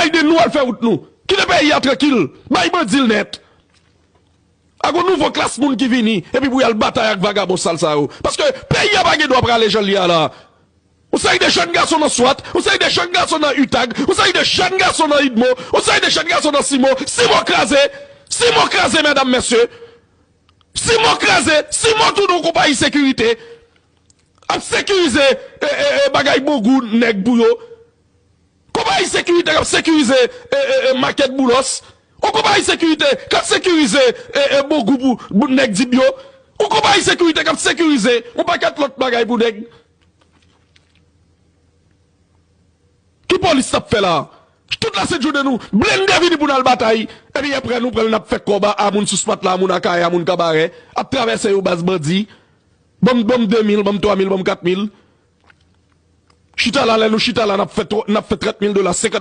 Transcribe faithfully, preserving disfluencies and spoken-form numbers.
Biden nou al fè wout nou. Kite peyi a trankil. Bay bandi l nèt. Ak yon nouvo klas moun ki vini, epi pou y al batay ak vagabon sal sa yo. Paske peyi a pa gen dwa prale jan l ye a la. Yon seri de jèn gason nan Swat, yon seri de jèn gason nan Utag, yon seri de jèn gason nan Idmo, yon seri de jèn gason nan Simo. Simo kraze! Simo kraze, medam, mesye! Simo kraze! Simo tounen yon konpayi sekirite. Ap sekirize e, e, e, bagay bongou nèg pou yo. Konpayi sekirite k ap sekirize e, e, e, makèt Boulos. Yon konpayi sekirite k ap sekirize e, e, bongou pou, pou nèg Dibyo. Yon konpayi sekirite k ap sekirize yon pakèt lòt bagay pou nèg. Ki polis t ap fè la? Tout la sent jounen nou blende vini pou n al batay. Epi apre nou pran l n ap fè kòb a moun sou Smatla, moun Akayè, moun Kabarè. Ap travèse yo baz bandi. Ban m, ban m de mil, ban m twa mil, ban m kat mil. Chita la, lè nou chita la, n ap fè twa, n ap fè trant mil dola, senkant